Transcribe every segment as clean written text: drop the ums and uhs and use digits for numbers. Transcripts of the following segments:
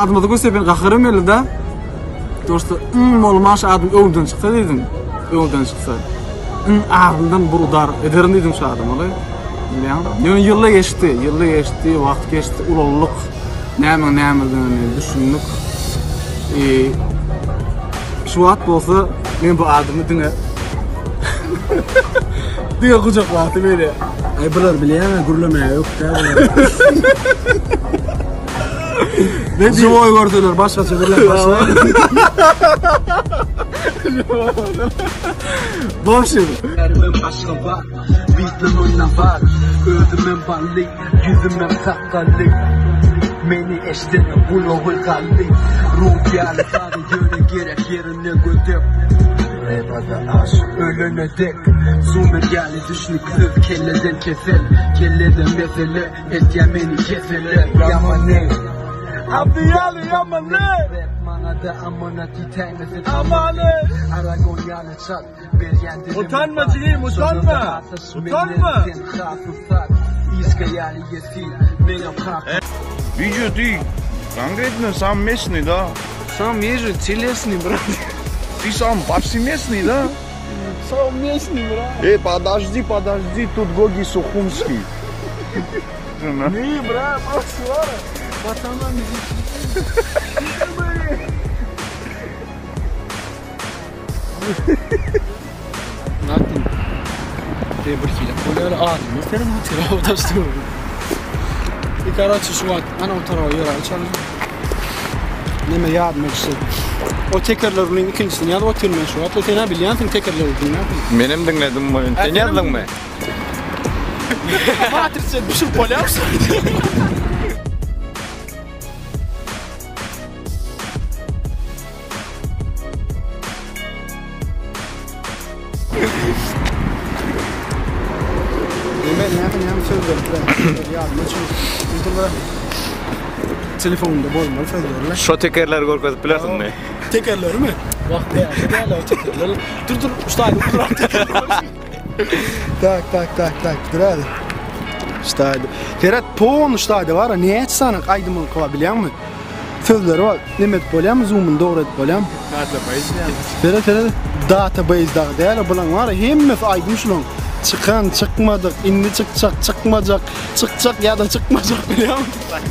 Adamda görse ben gaharym geldi da. Dosta iň bolman şu adam öňden çyksa diýdim. Öňden çyksa. Iň azyndan bir udar ederin diýdim şu adama. Bilýäň. Ýöne ýyllar geçdi, ýyllar geçdi, wagt geçdi, ulaldyk. Näme nämedigini düşündik. E, şu wagt bolsa men bu adamy diňe diňe gujaklapdy beýle. Aý bular bilýäňä gürlemäge ökde bular. Ne Živoý görseler başgaça gürläp başlar. Bolşy. Ýerimem Aşgabat, Bitlemem Nabat, Özümem bally, ýüzümem sakgally. Meni eşdene gulagy gally. Ruh ýaly sada ýöne gerek ýerinde gödek. Rebada aşyk ölene dek. Sumer ýaly düşnüksiz kelleden kesel. Kellede mesele eltýär meni kesele. Ýaman eý. Abdy ýaly ýaman eý. Rap maňada amanat ýitäýmesin. Aman eý. Aragon ýaly çalt. Utanma jigim, utanma. Utanma. Видео ты конкретно сам местный, да? Сам езжу, телесный, брат. Ты сам повсеместный, да? Сам местный, брат. Эй, подожди, подожди, тут Гоги Сухумский. Не, брат, просто Пацанами Nätdim? Diýe bir hile bolýar, adymy senin hatyra daşdy. I karaçy şu wagt ana o tarafa ýöräp çalyş. Neme ýadyma düşdi. O tekerler bilen ikinjisini ýazyp otyryn men şu wagt. Sen-ä bilýänsiň tekerleri diňläpsiň. Menem diňledim bu. Sen ýazdyňmy? Matrisa düşürip bolýarmy? Neme näme näme sözler ýadyma düşüp. Telefonda bolmaly sözlerle. Şo tekerleri görkezip bilersiňmi? Tekerlerimi? Wah, däl, tekerler. Dur dur, ştaýda durak tekerler. Tak tak tak tak dur hadi. Ştaýda. Seret pon ştaýda bar, näçe sany aýdym bar bilýäňmi? Sözleri bar. Neme edip bolýarmy? Zoom'uny dogry edip bolýarmy? Database ýaly. Seret seret. Database dagy däl, bulaň bar, hemmesi aýdym şulaň. Çykan, çykmadyk, indi çykjak, çykmajak, çykjak ýa-da çykmajak bilýäňmi?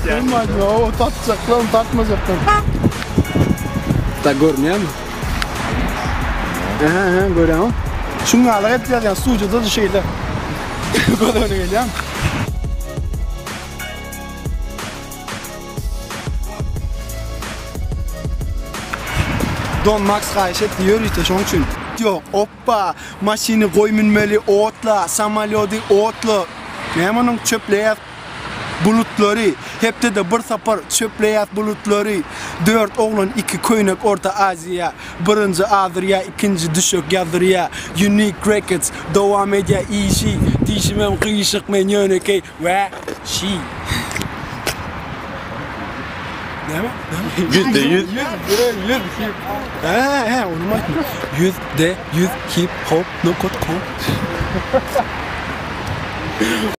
Hemme aýdym, o satjaklar, satmajaklar. Da görünýärmi? Aha, aha, görýäňmi? Şuňňalyk edip ýazýan studiýada-da şeýle. Göz öňüne gelýärmi? Don Max haýyş etdi ýörite şoň üçin. Ýok, oppa, maşyny goý münmeli otla, samolýody otla. Näme onuň çöpleýäs bulutlary, hepdede bir sapar çöpleýäs bulutlary. Dört oglan iki köýnek Orta Aziýa, birinji azdyrýa ikinji düşek ýazdyrýa. Unique Records dowam edýä işi, dişimem gyşyk men ýönekeý Wäşi. Näme? %100. %100 hip. He, he, ony aýtma. %100 hip hop nokat com.